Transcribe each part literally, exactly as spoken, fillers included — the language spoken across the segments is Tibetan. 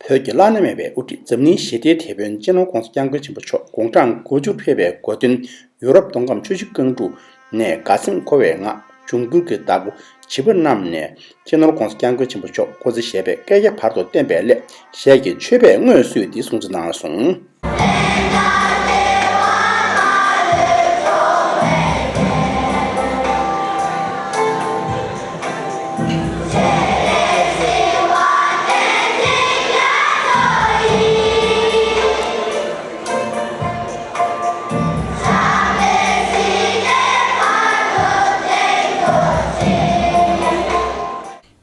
བོད་ཀྱི་བླ་ན་མེད་པའི་དབུ་ཁྲིད་འཛམ་གླིང་ཞི་བདེའི་དེད་དཔོན་སྤྱི་ནོར་༧གོང་ས་༧སྐྱབས་མགོན་ཆེན་པོ་མཆོག་དགུང་གྲངས་དགུ་བཅུར་ཕེབས་པའི་གོ་སྟོན། ཡུ་རོབ་མདོ་ཁམས་ཆུ་བཞི་སྒང་དྲུག་ནས་དགའ་སེམས་འཁོལ་བའི་ངང་འབྱུང་འགྱུར་གྱི་བདག་པོ་བྱིས་པ་རྣམས་ནས་སྤྱི་ནོར་༧གོང་ས་༧སྐྱབས་མགོན་ཆེན་པོ་མཆོག་སྐུ་ཚེ་ཞབས་པད་བསྐལ་བརྒྱའི་བར་དུ་བརྟན་པའི་སླད་ཞལ་གྱིས་མཆོད་པའི་དངོས་གསོལ་ཏེ་སྲུང་བརྩི་གནང་སོང་།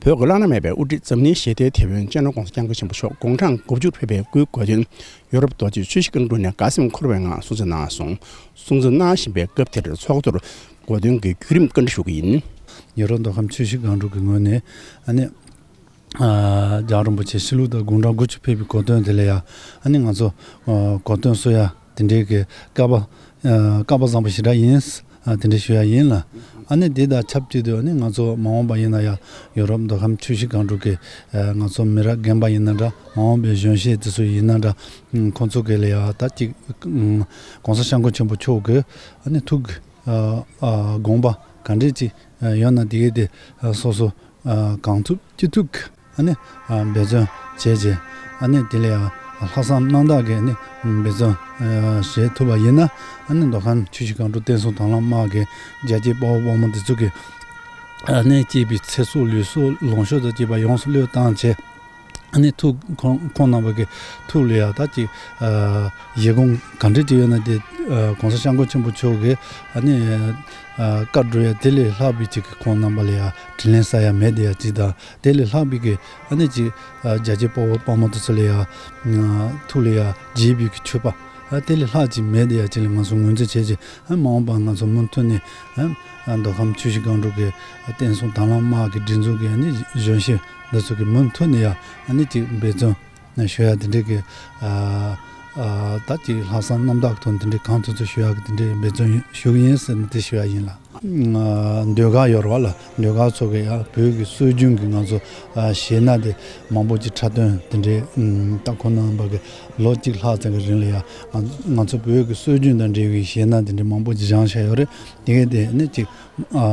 བོད་ཀྱི་བླ་ན་མེད་པའི་དབུ་ཁྲིད་འཛམ་གླིང་ཞི་བདེའི་དེད་དཔོན་སྤྱི་ནོར་༧གོང་ས་༧སྐྱབས་མགོན་ཆེན་པོ་མཆོག་དགུང་གྲངས་དགུ་བཅུར་ཕེབས་པའི་སྐུའི་གོ་སྟོན། ཡུ་རོབ་རྡོ་རྗེ་ཆུ་བཞི་སྒང་དྲུག་ནས་དགའ་སེམས་འཁོལ་བའི་ངང་སྲུང་བརྩི་གནང་སོང་། སྲུང་བརྩི་གནང་བཞིན་པའི་སྐབས་དེར་ཚོགས་གཙོར་གོ་སྟོན་གྱི་བརྒྱུད་རིམ་བཀའ་འདྲི་ཞུ་གི་ཡིན། ཡུ་རོབ་མདོ་ཁམས་ཆུ་བཞི་སྒང་དྲུག་གི་ངོས་ནས་ཨ་ནི། ཨ། རྒྱལ་བ་རིན་པོ་ཆེ་ཕྱི་ལུགས་དང་དགུང་གྲངས་དགུ་བཅུ་ཕེབས་པའི་གོ་སྟོན་དེ་ལ་ཡང་ཨ་ནི་ང་ཚོ་ཨ་གོ་སྟོན་གསོལ་ཡ་དེ་འདྲའི་གི་སྐལ་པ་ཨ་སྐལ་པ་བཟང་པོ་ཞེ་དྲག་ཡིན། ཨ་དེ་འདྲ་ཞུ་ཡ་ཡིན་ལ། ཨ་ནི་དེ་དང་ཆབས་ཅིག་ཏུ་ཨ་ནི་ང་ཚོ་མ་འོངས་པ་ཡིན་ན་ཡང་ཡུ་རོབ་མདོ་ཁམས་ཆུ་བཞི་སྒང་དྲུག་གི་ཨ་ང་ཚོ་མི་རབས་རྒན་པ་ཡིན་ན་འདྲ། མ་འོངས་པའི་གཞོན་སྐྱེས་དེ་ཚོ་ཡིན་ན་འདྲ། ཁོང་ཚོ་གི་ལ་ཡང་ད་ཅིག་༧གོང་ས་༧སྐྱབས་མགོན་ཆེན་པོ་མཆོག་གི་ཨ་ནི་ཐུགས་ཀྱི་ཨ་ཨ་དགོངས་པ་ག་འདྲས་ཅིག་ཡོད་ན་དེ་གའི་དེ་སོ་སོ་ཨ་གང་ཐུབ་ཅི་ཐུབ་ཀྱི་ཨ་ནི་ཨ་འབད་བརྩོན་བྱས་རྗེས་ཨ་ནི་དེ་ལ་ཡང་ལྷག་བསམ་རྣམ་དག་གིས་ཨ་ནི་འབད་བརྩོན་ཨ་བྱེད་ཐུབ་པ་ཡིན་ན། ཨ་ནི་མདོ་ཁམས་ཆུ་བཞི་སྒང་དྲུག་བསྟན་སྲུང་དྭང་བླངས་དམག་གི་རྒྱལ་གཅེས་དཔའ་བོ་དཔའ་མོ་དེ་ཚོ་གི་ཨ་ནི་གཅེས་པའི་ཚེ་སྲོག་ལུས་སྲོག་ལོངས་སྤྱོད་དང་བཅས་པ་ཡོངས་སུ་བློས་བཏང་བྱས། ཨ་ནི་ཐུགས་ཁོང་ཁོང་རྣམ་པ་གི་ཐུགས་ལ་ཡང་ད་ཅིག་ཨ་བཞེད་དགོངས་ག་འདྲ་ཅིག་ཡོད་ན་དེ་ཨ་༧གོང་ས་༧སྐྱབས་མགོན་ཆེན་པོ་མཆོག་གིས་ཨ་ནི་ཨ་བཀའ་སྒྲུབ་ཡ་དེ་ལས་ལྷག་པའི་ཅིག་ཁོང་རྣམ་པ་ལ་ཡང་དྲིན་ལན་གསབ་ཡ་མེད་དེ་ཡ་ཅིག་དང་། དེ་ལས་ལྷག་པའི་གི་ཨ་ནི་ཅིག་ཨ་རྒྱལ་གཅེས་དཔའ་བོ་དཔའ་མོ་དེ་ཚོ་ལ་ཡང་ཨ་ཐུགས་ལ་ཡང་དགྱེས་པའི་གི་མཆོད་པ་ཨ་དེ་ལས་ལྷག་ཅིག་མེད་དེ་ཡ་ཅིག་ལ་ང་ཚོ་ངོས་འཛིན་བྱས་རྗེས། ཨ་མ་འོངས་པར་ང་ཚོ་མུ་མཐུད་ནས་ཨ་མདོ་ཁམས་ཆུ་བཞི་སྒང་དྲུག་གི་བསྟན་སྲུང་དྭང་བླངས་དམག་གི་སྒྲིག་འཛུགས་ཀྱི་ཨ་ནི་གཞོན་སྐྱེས་འདི་ཚོ་གི་མུ་མཐུད་ནས་ཡང་ཨ་ནི་ཅིག་འབད་བརྩོན་ཞུ་ཡ་དེ་འདྲའི་གི་ཨ་ཨ་ད་ཅིག་ལྷག་བསམ་རྣམ་དག་གི་ཐོག་ནས་དེ་འདྲའི་གང་ཐུབ་ཐུབ་ཞུ་ཡ་གི་དེ་འདྲའི་འབད་བརྩོན་ཞུ་གི་ཡིན་ཟེར་ནས་དེ་ཞུ་ཡ་ཡིན་ལགས། ཨ་ཟློས་གར་ཡོད་རེད་བ་ལགས། ཟློས་གར་ཚོ་གི་ཡང་བོད་ཀྱི་སྲོལ་རྒྱུན་གྱི་ང་ཚོ་ཨ་གཞས་སྣ་དེ་མང་པོ་ཅིག་འཁྲབ་སྟོན་དེ་འདྲའི་ཨ་ད་ཁོང་རྣམ་པ་གི་ལོ་གཅིག་ལྷག་ཙམ་གྱི་རིང་ལ་ཡང་ང་ང་ཚོ་བོད་ཀྱི་སྲོལ་རྒྱུན་དང་འབྲེལ་བའི་གཞས་སྣ་དེ་འདྲ་མང་པོ་ཅིག་སྦྱངས་བཞག་ཡོད་རེད། དེ་གས་དེ་ནི་ཅིག་ཨ་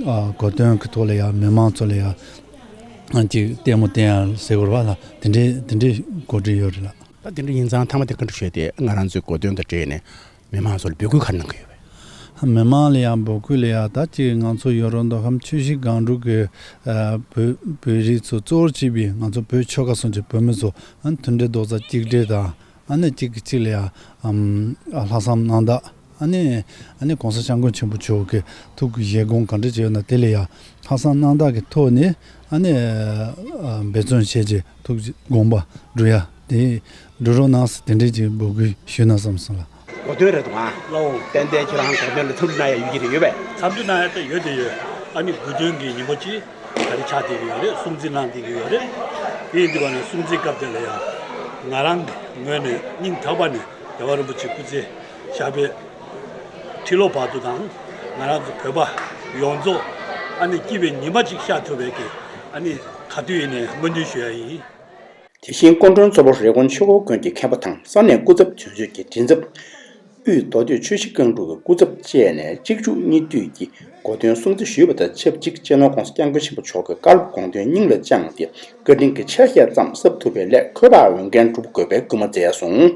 ཨ་གོ་སྟོན་གྱི་ཐོག་ལ་ཡང་མི་མང་ཚོ་ལ་ཡང་ཅིག་ལྟད་མོ་བསྟན་ཡ་ཟེར་དགོས་རེད་བ་ལགས། དེ་འདྲའི་དེ་འདྲའི་གོ་སྒྲིག་ཡོད་རེད་ལགས། ད་དེ་འདྲ་ཡིན་ཙང་མཐའ་མ་དེ་བཀའ་འདྲི་ཞུས་ཏེ། ང་རང་ཚོའི་གོ་སྟོན་དང་འབྲེལ་ནས་མི་མང་ཚོ་ལ་འབོད་སྐུལ་ག་རེ་གནང་གི་ཡོད་པས། མི་མང་ལ་ཡང་འབོད་སྐུལ་ལ་ཡང་ད་ཅིག་ང་ཚོ་ཡོ་རོབ་མདོ་ཁམས་ཆུ་བཞི་སྒང་དྲུག་གི་ཨ་བོད་བོད་རིགས་ཚོ་གཙོ་བོར་བྱས་པའི་ང་ཚོ་བོད་ཆོལ་ཁ་གསུམ་གྱི་བོད་མི་ཚོ་ཨ་མཐུན་སྒྲིལ་རྡོག་རྩ་གཅིག་སྒྲིལ་དང་། ཨ་ནི་གཅིག་གིས་གཅིག་ལ་ཡང་ཨམ་ཨ་ལྷག་བསམ་རྣམ་དག་ཨ་ནི་ཨ་ནི་༧གོང་ས་༧སྐྱབས་མགོན་ཆེན་པོ་མཆོག་གི་ཐུགས་ཀྱི་བཞེད་དགོངས་ག་འདྲ་ཅིག་ཡོད་ན་དེ་ལ་ཡང་ལྷག་བསམ་རྣམ་དག་གི་ཐོག་ནས་ཨ་ནི་ཨ་འབད་བརྩོན་བྱས་རྗེས་ཐུགས་ཀྱི་དགོངས་པ་སྒྲུབ་ཡ་དེ་སྒྲུབ་རོགས་གནང་ཟེར་དེ་འདྲས་ཀྱི་འབོད་སྐུལ་ཞུས་ན་བསམ་སོང་ལགས། གོ་སྟོན་རེད་འདུག་ཨ། ལའོ། ཏན་ཏན་ཁྱེད་རང་གོ་སྟོན་ལ་འཚམས་འདྲི་གནང་ཡ་ཡོད་ཀྱི་རེད། ཡོད་པས། འཚམས་འདྲི་གནང་ཡ་ད་ཡོད་དེ་ཡོད། ཨ་ནི་དགུང་སྟོན་གྱི་ཉིན་མོ་ཅིག་ག་རེ་ཆགས་བསྡད་ཀྱི་ཡོད་རེད། སྲུང་བརྩི་གནང་བསྡད་ཀྱི་ཡོད་རེད། དེ་ཡིན་དུས་ག་ནས་སྲུང་བརྩི་སྐབས་དེ་ལ་ཡང་ང་རང་གི་ངོས་ནས་སྙིང་ཐག་པ་ནས་རྒྱལ་བ་རིན་པོ་ཆེ་སྐུ་ཚེ་ཞབས་པད་ཁྲི་ལོ་བར་དུ་དང་། ང་རང་ཚོ་བོད་པ་ཡོངས་རྫོགས་ཨ་ནི་སྐྱིད་པའི་ཉི་མ་ཅིག་ཤར་ཐུབ་པའི་གི་ཨ་ནི་ག་དུས་ཡིན་ནའི་སྨོན་འདུན་ཞུ་ཡ་ཡིན། དེ་བཞིན་སྐུ་མགྲོན་གཙོ་བོ་རེབ་གོང་ཆོས་འཁོར་དགོན་གྱི་མཁན་པོ་དང་ས་གནས་སྐུ་ཚབ་དོན་གཅོད་ཀྱི་མགྲིན་ཚབ། དབུས་མདོ་སྟོད་ཆུ་བཞི་སྒང་དྲུག་གི་སྐུ་ཚབ་བཅས་ནས་གཅིག་མཇུག་གཉིས་མཐུད་ཀྱིས་གོ་སྟོན་སྲུང་བརྩི་ཞུས་པ་དང་ཆབས་ཅིག་སྤྱི་ནོར་༧གོང་ས་༧སྐྱབས་མགོན་ཆེན་པོ་མཆོག་གི་བཀའ་སློབ་དགོངས་དོན་སྙིང་ལ་བཅངས་ཏེ་བཀའ་དྲིན་གྱི་ཆ་ཤས་ཙམ་གསབ་ཐུབ་པའི་སླད་འཁོས་དག་འོས་འགན་སྒྲུབ་དགོས་པའི་སྐུལ་མ་མཛད་སོང་།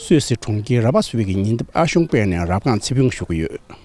སུད་སི་གྲོང་ཁྱེར་ར་བྷ་སུ་ཝི་གི་ཉེ་འདབས་ཨ་ཤུང་པེ་ནས་རབ་སྒང་ཚེ་ཕུན་ཞུ་གི་ཡོད།